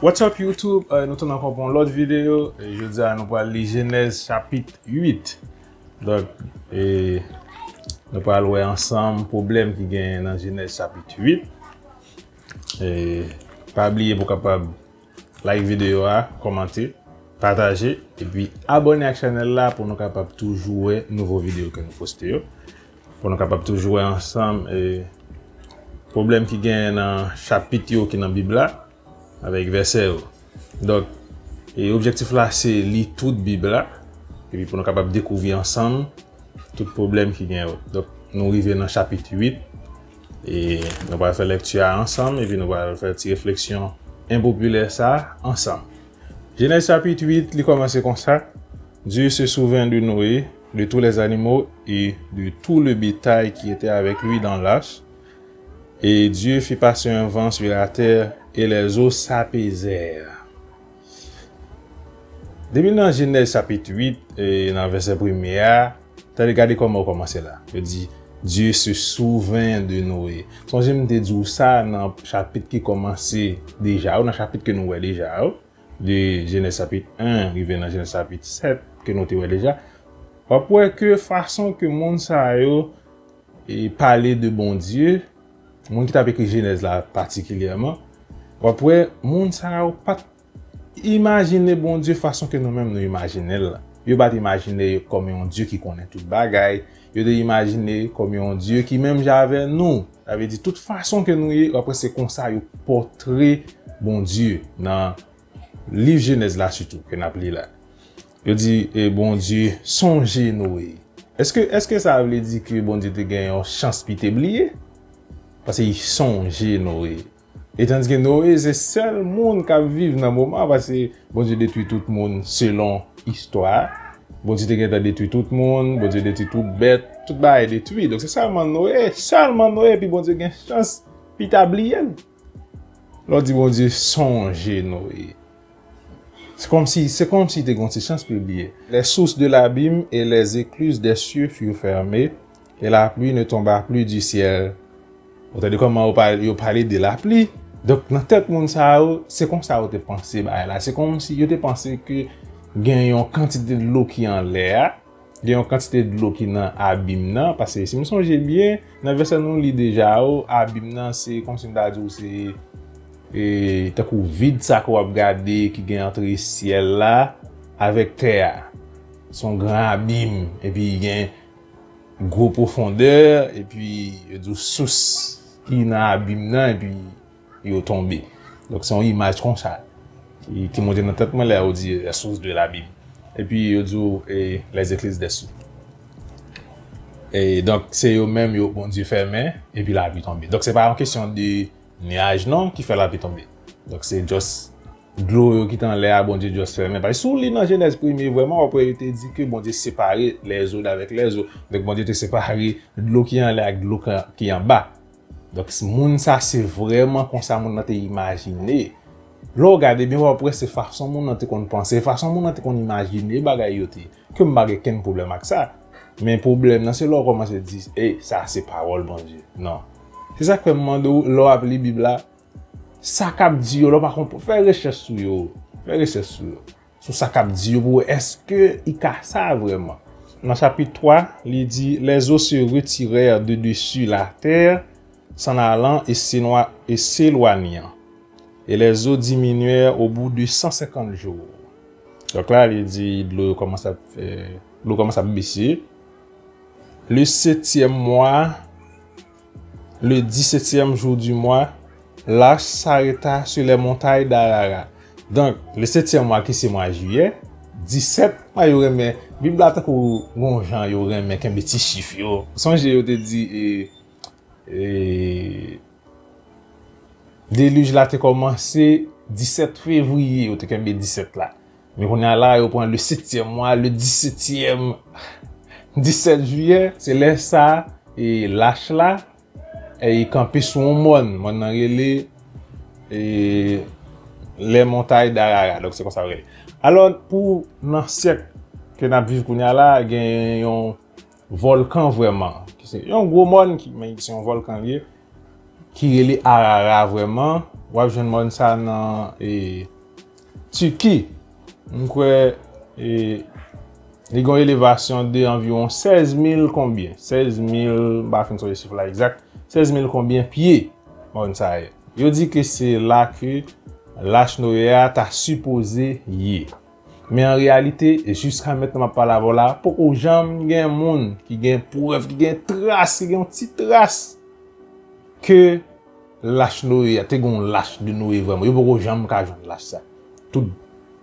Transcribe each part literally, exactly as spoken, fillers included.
What's up YouTube? Euh, nou tounen ankò pou yon lòt videyo. E jodi a nou pral li Jenèz chapit uit. Donk, e, nou pral wè ansanm pwoblèm ki genyen nan Jenèz chapit uit. E pa bliye pou w kapab like videyo a, kòmante, pataje, epi abòne ak chanèl la pou nou kapab toujou wè nouvo videyo ke nou poste yo. Pou nou kapab toujou wè ansanm, e, pwoblèm ki genyen nan chapit yo ki nan Bib la, avèk vèsè yo. Donk, e, objektif la se li tout Bib la, epi pou nou kapab dekouvri ansanm tout pwoblèm ki gen yo. Donk, nou rive nan chapit uit, e nou pral fè lèkti a ansanm, epi nou pral fè ti refleksyon enpopilè sa a ansanm. Jenèz chapit uit, li kòmanse konsa, Dieu se souvint de Noé, de tous les animaux et de tout le bétail qui était avec lui dans l'arche. Et Dieu fit passer un vent sur la terre, et les eaux s'apaisèrent. Depi nan Jenèz chapit uit, e nan vèsè premye a, tande, gade kòman yo kòmanse la. Yo di, Dieu se souvint de Noé. Sonje m te di w sa nan chapit ki kòmanse deja yo, nan chapit ke nou wè deja yo, de Jenèz chapit en rive nan Jenèz chapit sèt ke nou te wè deja. W ap wè ke fason ke moun sa yo e pale de Bondye, moun ki t ap ekri Jenèz la patikilyèman, w ap wè moun sa yo pa t imajine Bondye fason ke nou menm nou imajine l la. Yo pa t imajine l kòm yon Dye ki konnen tout bagay. Yo te imajine l kòm yon Dye ki menm jan avè nou. Sa vle di, tout fason ke nou ye, w ap wè se konsa yo pòtre Bondye nan liv Jenèz la sitou, ke n ap li la. Yo di, e, Bondye sonje Noye. Èske, èske sa vle di ke Bondye te gen yon chans pi te bliye? Paske li sonje Noye. E tandike Noye se sèl moun k ap viv nan moman, paske Bondye detwi tout moun selon istwa. Bondye te gentan detwi tout moun, Bondye detwi tout bèt, tout bagay detwi. Donk se sèlman Noye, sèlman Noye, epi Bondye gen chans pi ta bliye l. Lè w di Bondye sonje Noye. Se kòmsi, se kòmsi te gon ti chans pou l bliye. Les sources de l'abîme et les écluses des cieux furent fermées, et la pluie ne tomba plus du ciel. Ou tande kòman yo pale, yo pale de lapli? Donk, nan tèt moun sa yo, se konsa yo te panse bagay la. Se kòmsi yo te panse ke gen yon kantite dlo ki anlè a, gen yon kantite dlo ki nan abim nan, paske si m sonje byen, nan vèsè nou li deja yo, abim nan se kòmsi m ta di w se, e, tankou vid sa ke w ap gade ki gen antre syèl la avèk tè a. Se yon gran abim, epi gen gwo pwofondè, epi yo di w sous ki nan abim nan, epi yo tonbe. Donk, se yon imaj konsa ki, ki monte nan tèt mwen lè yo di, la source de l'abîme. Epi yo di w, e, les écluses des cieux. E donk, se yo menm yo Bondye fèmen, epi lapli tonbe. Donk, se pa yon kesyon de niyaj non ki fè lapli tonbe. Donk, se just dlo yo ki t anlè a, Bondye just fèmen. Paske si w li nan Jenèz premye, vrèman, w ap wè yo te di ke Bondye separe les eaux d'avec les eaux. Donk, Bondye te separe dlo ki anlè ak dlo ka-, ki anba. Donk, s-, moun sa, se vrèman konsa moun nan te imajine. Lè w gade byen, w ap wè se fason moun nan te konn panse, fason moun nan te konn imajine bagay yo te ye. Ke m pa gen kenn pwoblèm ak sa. Men pwoblèm nan, se lè w kòmanse di, e, sa se pawòl Bondye. Non. Se sa k fè m mande w, lè w ap li Bib la, sa k ap di yo, lè w pa konprann, fè rechèch sou yo. Fè rechèch sou yo. Sou sa k ap di yo pou wè èske i ka sa vrèman. Nan chapit twa, li di, les eaux se retirèrent de dessus la terre, s'en allant et s'énoi-, et s'éloignant. Et les eaux diminuèrent au bout de cent cinquante jours. Donk la, li di dlo yo kòmanse ap, e, dlo kòmanse ap bese. Le septième mois, le dix-septième jour du mois, l'arche s'arrêta sur les montagnes d'Ararat. Donk, le septième mois ki se mwa jiyè, disèt mwa yo renmen, Bib la tankou gon jan yo renmen kenbe ti chif yo. Sonje yo te di, e, e, delij la te kòmanse disèt fevriye, yo te kenbe disèt la. Men kounye a la, yo pran le septième mois, le dix-septième, disèt jiyè, se lè sa, e, lach la, e, li kanpe sou yon mòn, mòn nan rele, e, les montagnes d'Ararat, donk se konsa yo rele. Alò, pou nan syèk ke n ap viv kounye a la, gen yon vòlkan vrèman, ki se yon gwo mòn, ki, men se yon vòlkan li ye, ki rele Arara vrèman, W ap jwenn mòn sa nan, e, Tiki. M kwè, e, li gen yon elevasyon de anviwon sèz mil konbyen? Sèz mil, m pa fin sonje chif la egzak. Sèz mil konbyen pye mòn sa ye? Yo di ke se la ke lach Noye a ta sipoze ye. Men an reyalite, jiska mentnan m ap pale avè w la, poko janm gen moun ki gen prèv, ki gen tras, ki gen yon ti tras ke lach Noye a, te gen yon lach de Noye vrèman. Yo poko janm ka jwenn lach sa. Tout,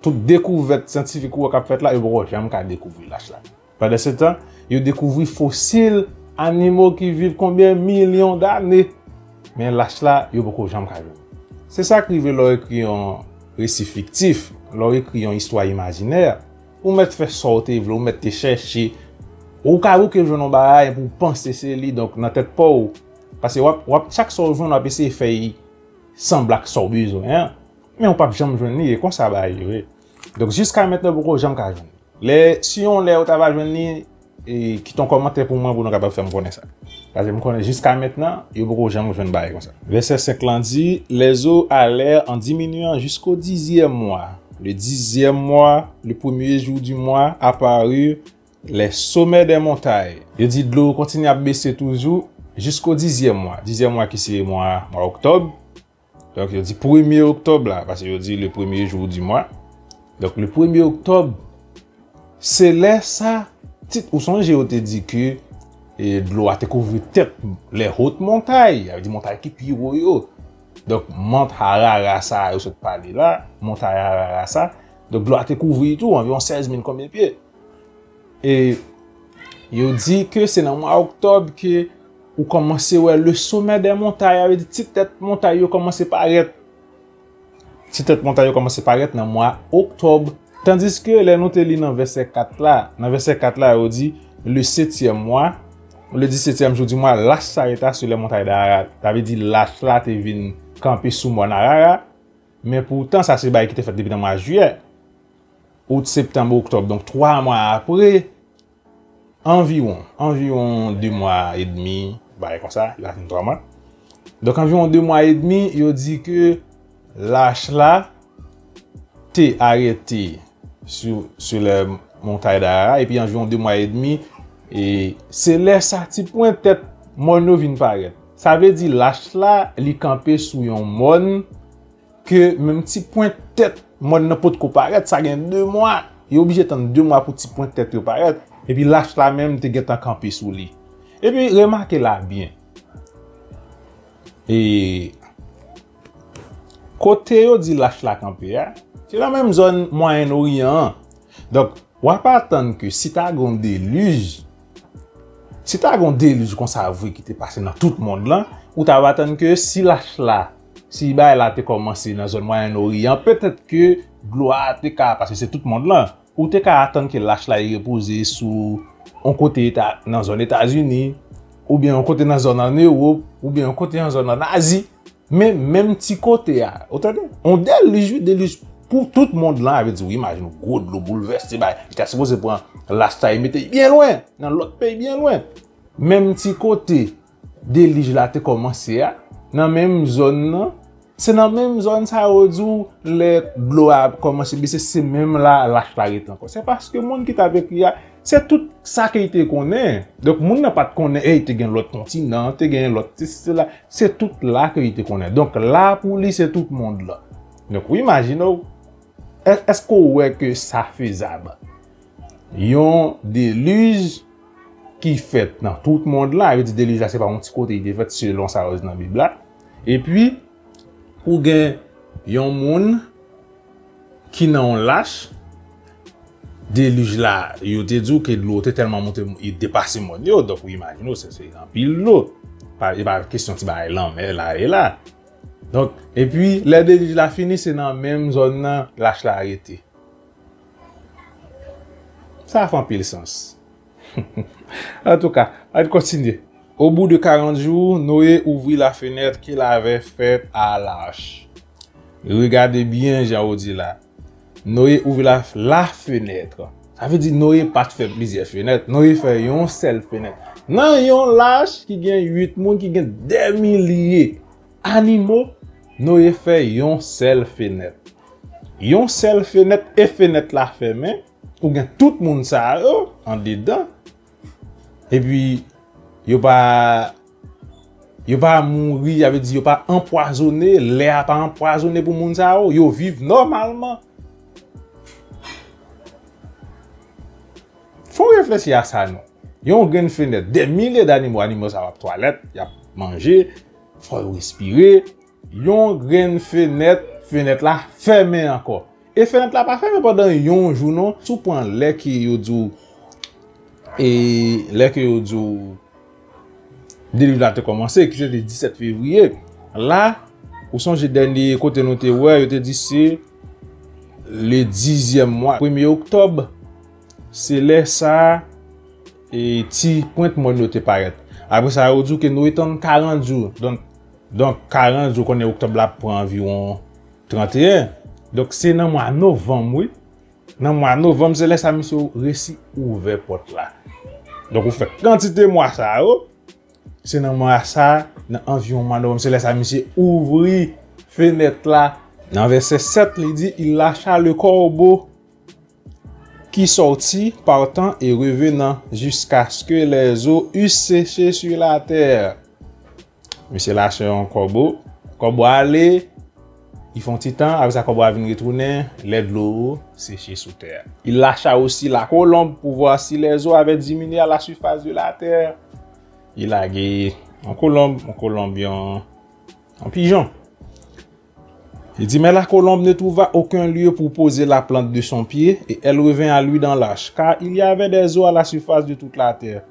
tout dekouvèt syantifik ou wè k ap fèt la, yo poko janm ka dekouvri lach la. Pandansetan, yo dekouvri fosil animo ki viv konbyen milyon dane. Men lach la, yo poko janm ka jwenn. Se sa k rive lè w ekri yon resi fiktif, lè w ekri yon istwa imajinè. Ou mèt fè sa w te vle, ou mèt te chèche. Ou ka bouke jwenn yon bagay pou w panse se li, donk nan tèt pa w. Paske w ap, w ap, chak sa w jwenn, w ap eseye fè l sanble ak sa w bezwen an. Men w p ap janm jwenn li, e konsa bagay yo ye. Donk, jiska mentnan, poko janm ka jwenn li. Lè, si yon lè ou ta va jwenn li, e, kite yon kòmantè pou mwen, pou nou kapab fè m konnen sa. Paske m konnen jiska mentnan, yo poko janm jwenn bagay konsa. Vèsè senk lan di, Les eaux allèrent en diminuant jusqu'au dixième mois. Le dixième mois, le premier jour du mois, apparurent les sommets des montagnes. Yo di dlo kontinye ap bese toujou jusqu'au dixième mois. Dizyèm mwa ki se mwa, mwa oktòb. Donk, yo di premye oktòb la, paske yo di le premier jour du mois. Donk, le premye oktòb, se lè sa, tit, ou sonje yo te di ke, e, dlo a te kouvri tèt les hautes montagnes, sa vle di montay ki pi wo yo. Donk, mont Harara sa, yo sot pale la, montay Harara sa. Donk, dlo a te kouvri tou, anviwon sèz mil konbyen pye. E yo di ke se nan mwa oktòb ke ou kòmanse wè le sommet des montagnes, sa vle di ti tèt montay yo kòmanse parèt. Ti tèt montay yo kòmanse parèt nan mwa oktòb. Tandiske lè nou te li nan vèsè kat la, nan vèsè kat la, yo di le septième mois, le dix-septième jour du mois, lach sa rete sou les montagnes d'Ararat. Sa vle di lach la te vin kanpe sou mòn Ararat. Men poutan, sa se bagay ki te fèt depi nan mwa jiyè. Out, septanm, oktòb, donk twa mwa apre, anviwon, anviwon de mwa edmi, bagay konsa, li pa fin twa mwa. Donk, anviwon de mwa edmi, yo di ke lach la te arete sou, sou les montagnes d'Ararat, epi anviwon de mwa edmi, e se lè sa ti pwent tèt mòn yo vin parèt. Sa vle di lach la, li kanpe sou yon mòn ke menm ti pwent tèt mòn nan potko parèt, sa gen de mwa. Yo oblije tann de mwa pou ti pwent tèt yo parèt. Epi lach la menm te gentan kanpe sou li. Epi remake la byen. E kote yo di lach la kanpe a, se nan menm zòn Mwayen Oryan an. Donk, w ap atann ke si ta gen yon delij, si ta gen yon delij konsa vre ki te pase nan tout mond lan, ou ta va atann ke si lach la, si bagay la te kòmanse nan zòn Mwayen Oryan, petèt ke dlo a te ka, paske se tout mond lan, ou te ka atann ke lach la repoze sou yon kote eta-, nan zòn Etazini, oubyen yon kote nan zòn ann Ewòp, oubyen yon kote nan zòn ann Azi. Men, menm ti kote a, ou tande? On delij, wi, delij pou tout mond lan, sa vle di, wi, imajine w, gwo dlo boulvèse bagay. Li ta sipoze pran lach sa e mete l byen lwen, nan lòt peyi byen lwen. Menm ti kote delij la te kòmanse a, nan menm zòn nan, se nan menm zòn sa yo di w lè dlo a kòmanse bese, se menm la lach la rete ankò. Se paske moun ki t ap ekri a, se tout sa ke li te konnen. Donk, moun nan pa t konnen, ey, te gen lòt kontinan, te gen lòt sesi, sela. Se tout la ke li te konnen. Donk, la pou li, se tout mond lan. Donk, ou imajine w, è-, èske w wè ke sa fezab? Yon delij ki fèt nan tout mond lan, sa vle di delij la, se pa yon ti kote li te fèt selon sa yo di nan Bib la. Epi, pou gen yon moun ki nan yon lach, delij la, yo te di w ke dlo te tèlman monte, li depase mòn yo, donk ou imajine w, se, se anpil dlo. Pa, e pa kesyon ti bagay lanmè la e la. Donk, epi, lè delij la fini, se nan menm zòn nan lach la rete. Sa fè anpil sans. Antouka, ann kontinye. Au bout de quarante jours, Noé ouvrit la fenêtre qu'il avait faite à l'arche. Regade byen jan yo di la. Noé ouvrit la, la fenêtre. Sa vle di Noé pa t fè plizyè fenèt. Noé fè yon sèl fenèt. Nan yon lach ki gen uit moun, ki gen dè milye animo, Noye fè yon sèl fenèt. Yon sèl fenèt e fenèt la fèmen. Ou gen tout moun sa yo andedan. Epi, yo pa, yo pa mouri, sa vle di yo pa anpwazonnen, lè a pa anpwazonnen pou moun sa yo, yo viv nòmalman. Fò w reflechi a sa non. Yon grenn fenèt, dè milye d'animo, animo sa yo ap twalèt, y ap manje, fò yo respire. Yon grenn fenèt, fenèt la fèmen ankò. E fenèt la pa fèmen pandan yon jou non. Si w pran lè ke yo di w, e lè ke yo di w delij la te kòmanse, ki se te disèt fevriye, la, ou sonje dènye kote nou te wè, yo te di se le dizyèm mwa, premye oktòb, se lè sa, e ti pwent mòn yo te parèt. Apre sa, yo di w ke Noye tann karant jou. Donk, donk karant jou, konnen oktòb la ap pran anviwon tranteyen. Donk, se nan mwa novanm, wi. Nan mwa novanm, se lè sa misye resi ouvè pòt la. Donk, ou fè kantite mwa sa yo, se nan mwa sa, nan anviwon mwa novanm, se lè sa misye ouvri fenèt la. Nan vèsè sèt, li di, Il lâcha le corbeau qui sortit, partant et revenant, jusqu'à ce que les eaux eussent séché sur la terre. Misye lache yon kòbo. Kòbo ale, li fè yon ti tan, apre sa kòbo a vin retounen, lè dlo seche sou tè a. Il lâcha aussi la colombe pour voir si les eaux avaient diminué à la surface de la terre. Li lage yon kolonb, yon kolonb, yon, yon pijon. Il dit, mais la colombe ne trouva aucun lieu pour poser la plante de son pied, et elle revint à lui dans l'arche, car il y avait des eaux à la surface de toute la terre.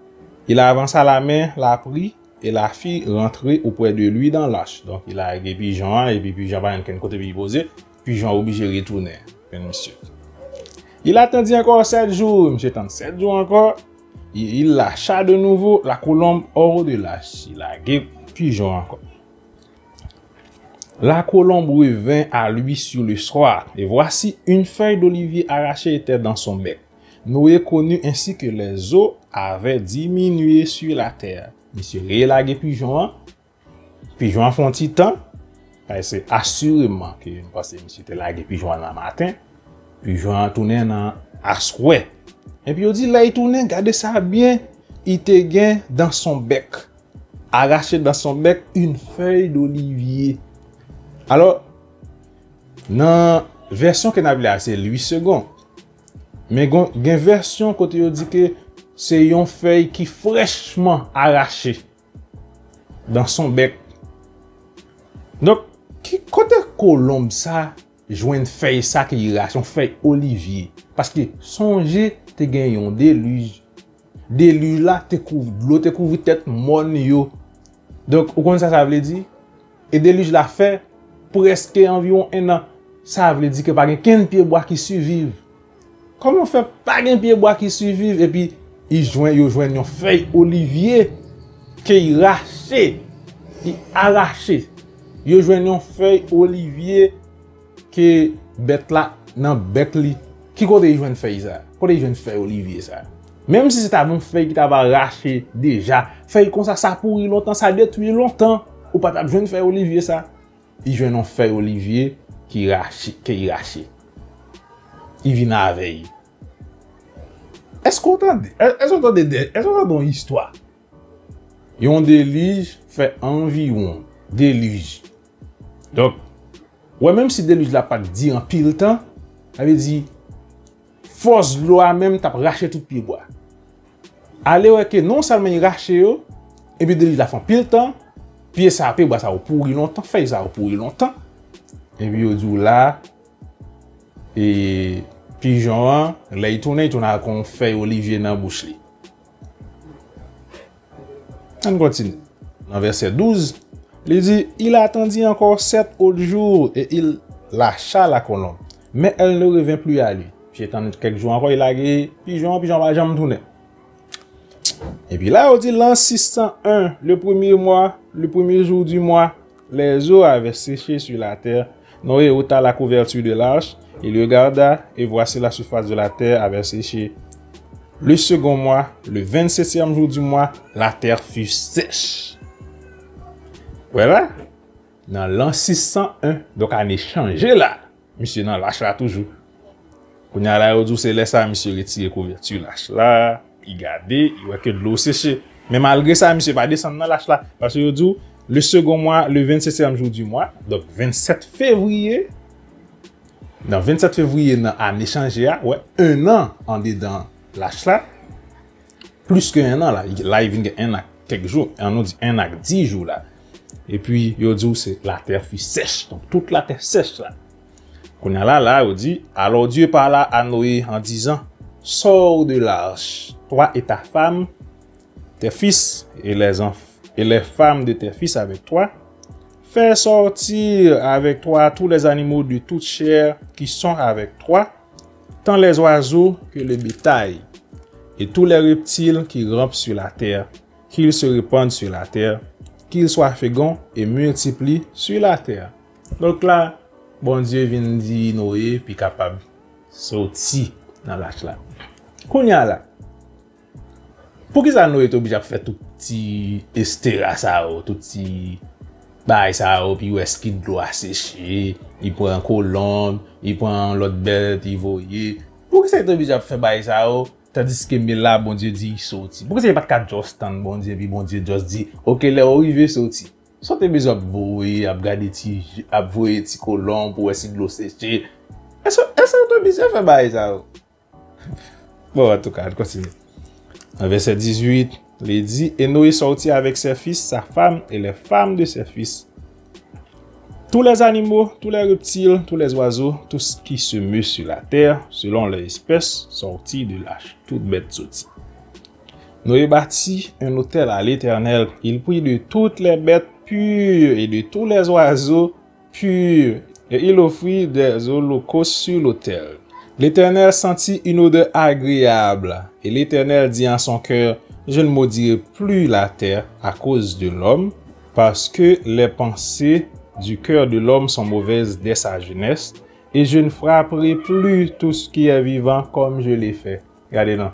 Il avança la main, la prit, et la fit rentrer auprès de lui dans l'arche. Donk, li lage pijon an, epi pijon an pa jwenn kenn kote pou li poze, pijon an oblije retounen jwenn misye. Il attendit encore sept jours, misye tann sèt jou ankò, il, il lâcha de nouveau la colombe hors de l'arche, li lage pijon an ankò. La colombe revint à lui sur le soir, et voici une feuille d'olivier arrachée était dans son bec. Noé connut ainsi que les eaux avaient diminué sur la terre. Misye relage pijon an, pijon an fè yon ti tan, paske asireman ke m panse misye te lage pijon an nan maten, pijon an tounen nan aswè. Epi yo di lè li tounen, gade sa byen, li te gen dans son bec, arraché dans son bec une feuille d'olivier. Alò, nan vèsyon ke n ap li a, se Louis Segond. Men gon, gen vèsyon kote yo di ke se yon fèy ki frèchman arache dans son bec. Donk, ki, kote kolonb sa jwenn fèy sa ki rache, yon fèy olivye? Paske sonje te gen yon delij. Delij la te kouv-, dlo te kouvri tèt mòn yo. Donk, ou konn sa sa vle di? E delij la fè prèske anviwon en an. Sa vle di ke pa gen kenn pyebwa ki siviv. Kòman fè pa gen pyebwa ki siviv epi i jwenn, yo jwenn yon fèy olivye ke i rache, i arache? Yo jwenn yon fèy olivye ke bèt la nan bèk li. Ki kote i jwenn fèy sa? Kote i jwenn fèy olivye sa? Menm si se ta yon fèy ki ta va rache deja, fèy konsa sa pouri lontan, sa detwi lontan, ou pa t ap jwenn fèy olivye sa. I jwenn yon fèy olivye ki rache, ke i rache. I vin avè l. Èske w tande? È-, èske w tande de, èske w tande yon istwa? Yon delij fè anviwon, delij. Donk, ou wè, menm si delij la pa t dire anpil tan, sa vle di fòs dlo a menm t ap rache tout pyebwa. Ale wè ke non sèlman i rache yo, epi delij la fè anpil tan, pye sa, pyebwa sa yo pouri lontan, fèy sa yo pouri lontan. Epi yo di w la, e pijon an, lè i tounen, i tounen ak yon fèy olivye nan bouch li. Ann kontinye. Nan vèsè douz, li di, Il attendit encore sept autres jours et il lâcha la colombe. Mais elle ne revint plus à lui. Misye tann kèk jou ankò, li lage pijon an, pijon an pa janm tounen. Epi la, yo di, L'an six cent un, le premier mois, le premier jour du mois, les eaux avaient séché sur la terre. Noé ôta la couverture de l'arche, il regarda, et voici la surface de la terre avait séché. Le second mois, le vingt-septième jour du mois, la terre fut sèche. Voilà. nan lan sis san en. Donk, ane chanje la. Misye nan lach la toujou. Kounye a la, yo di w se lè sa a misye retire kouvèti lach la, li gade, li wè ke dlo seche. Men malgre sa, misye pa desann nan lach la. Paske yo di w, le second mois, le vingt-septième jour du mois, donk vennsèt fevriye, nan vennsèt fevriye nan ane chanje a, wè, en an andedan lach la, plis ke en an la, la li vin gen en an ak kèk jou, an nou di en an ak dis jou la. Epi, yo di w se la terre fut sèche. Donk, tout latè sèch la. Kounye a la, la, yo di, alors Dieu parla à Noé en disant, sors de l'arche, toi et ta femme, tes fils et les enf- et les femmes de tes fils avec toi. Fais sortir avec toi tous les animaux de toute chair qui sont avec toi, tant les oiseaux que le bétail, et tous les reptiles qui rampent sur la terre, qu'ils se répandent sur la terre, qu'ils soient féconds et multiplient sur la terre. Donk la, Bondye vin di Noye pou l kapab soti nan lach la. Kounye a la, poukisa Noye te oblije ap fè tout ti estera sa yo, tout ti bagay sa yo, pou l wè si dlo a seche, li pran kolonb, li pran lòt bèt, li voye? Poukisa li te oblije ap fè bagay sa yo, tandiske men la Bondye di l soti? Poukisa li pa t ka just tann Bondye, epi Bondye just di, oke, lè w rive, soti? Sa w te bezwen ap voye, ap gade ti, ap voye ti kolonb pou wè si dlo seche? Èske, èske w te oblije fè bagay sa yo? Bon, antouka, ann kontinye. Nan vèsè dizuit, li di, et Noé sortit avec ses fils, sa femme et les femmes de ses fils. Tous les animaux, tous les reptiles, tous les oiseaux, tout ce qui se meut sur la terre, selon leur espèce, sortit de l'arche. Tout bèt soti. Noé bâtit un autel à l'Éternel. Il prit de toutes les bêtes pures et de tous les oiseaux purs, et il offrit des holocaustes sur l'autel. L'Éternel sentit une odeur agréable, et l'Éternel dit en son cœur, je ne maudirai plus la terre à cause de l'homme, parce que les pensées du cœur de l'homme sont mauvaises dès sa jeunesse, et je ne frapperai plus tout ce qui est vivant comme je l'ai fait. Gade non.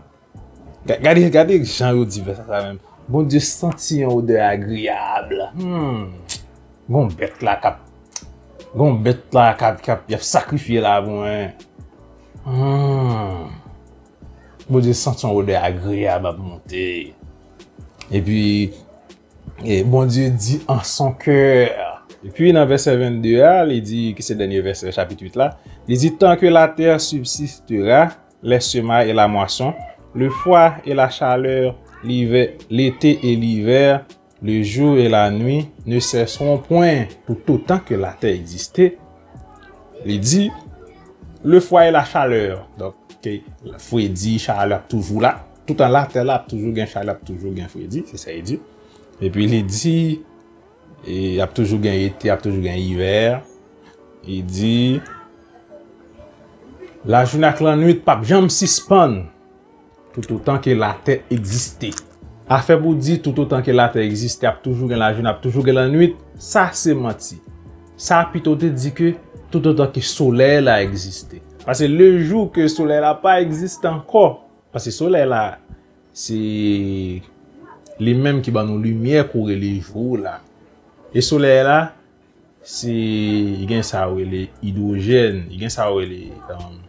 Ga- Gade, gade jan yo di vèsè sa menm. Bondye santi yon odè agreyab. Hmm. Gon bèt la k ap, gon bèt la k ap, k ap, y ap sakrifye la pou mwen. Hmm. Bondye santi yon odè agreyab ap monte. Epi, e Bondye di an son kè. Epi nan vèsè vennde a, li di, ki se dènye vèsè chapit uit la, li di, tant que la terre subsistera, les semailles et la moisson, le froid et la chaleur, l'hiver, l'été et l'hiver, le jour et la nuit ne cesseront point, tout autant que la terre existe. Li di, le froid et la chaleur. Donk, ke fredi, chalè ap toujou la. Toutan latè la ap toujou gen chalè, ap toujou gen fredi, se sa li di. Epi li di, e ap toujou gen ete, ap toujou gen ivè. Li di, lajounen ak lannwit p ap janm sispann, tout otan ke latè egziste. Afè pou di, tout otan ke latè egziste, ap toujou gen lajounen, ap toujou gen lannwit, sa se manti. Sa pito te di ke tout otan ke solèy la egziste. Paske le jou ke solèy la pa egziste ankò, paske solèy la, se li menm ki ban nou limyè ke w rele jou la. E solèy la, se, li gen sa yo rele idwojèn, li gen sa yo rele, um,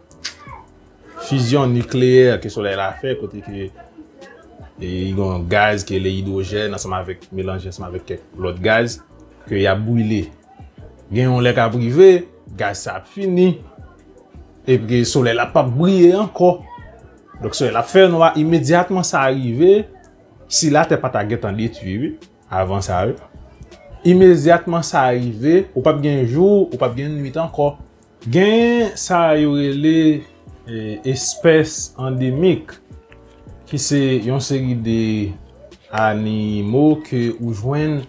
fizyon nikleyè ke solèy la fè, kote ke, e, li gen yon gaz ke le idwojèn ansanm avèk, melanje ansanm avèk kèk lòt gaz ke y ap brile. Gen yon lè k ap rive, gaz sa ap fini, epi solèy la p ap briye ankò. Donk, solèy la ap fè nwa, imedyatman sa rive, si latè pa ta gentan detwi, wi, avan sa, wi. Imedyatman sa rive, ou p ap gen jou, ou p ap gen nwit ankò. Gen sa yo rele, e, espès andemik, ki se yon seri de animo ke ou jwenn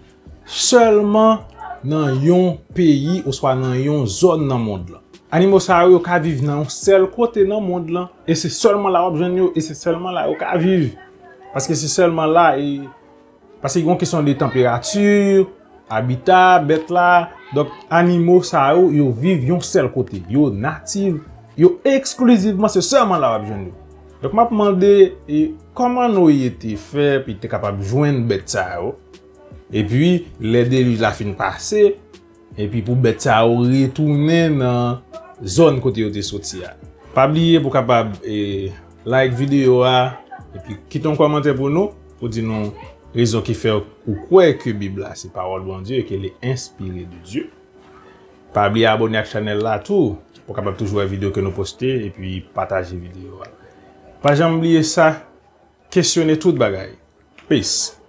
sèlman nan yon peyi oswa nan yon zòn nan mond lan. Animo sa yo, yo ka viv nan yon sèl kote nan mond lan, e se sèlman la w ap jwenn yo, e se sèlman la yo ka viv. Paske se sèlman la, e, paske gen yon kesyon de tanperati, abita, bèt la. Donk, animo sa yo, yo viv yon sèl kote. Yo natif, yo eksklizivman, se sèlman la w ap jwenn yo. Donk, m ap mande, e, kòman Noye te fè pou li te kapab jwenn bèt sa yo? Epi, lè delij la fin pase, epi pou bèt sa yo retounen nan zòn kote yo te soti a. Pa bliye pou kapab e, like videyo a, epi kite yon kòmantè pou nou, pou di nou rezon ki fè ou kwè ke Bib la se pawòl Bondye e ke li enspire de Dye. Pa bliye abòne ak chanèl la tou, pou kapab toujou wè videyo ke nou poste, epi pataje videyo a. Pa janm bliye sa, kesyone tout bagay. Peace.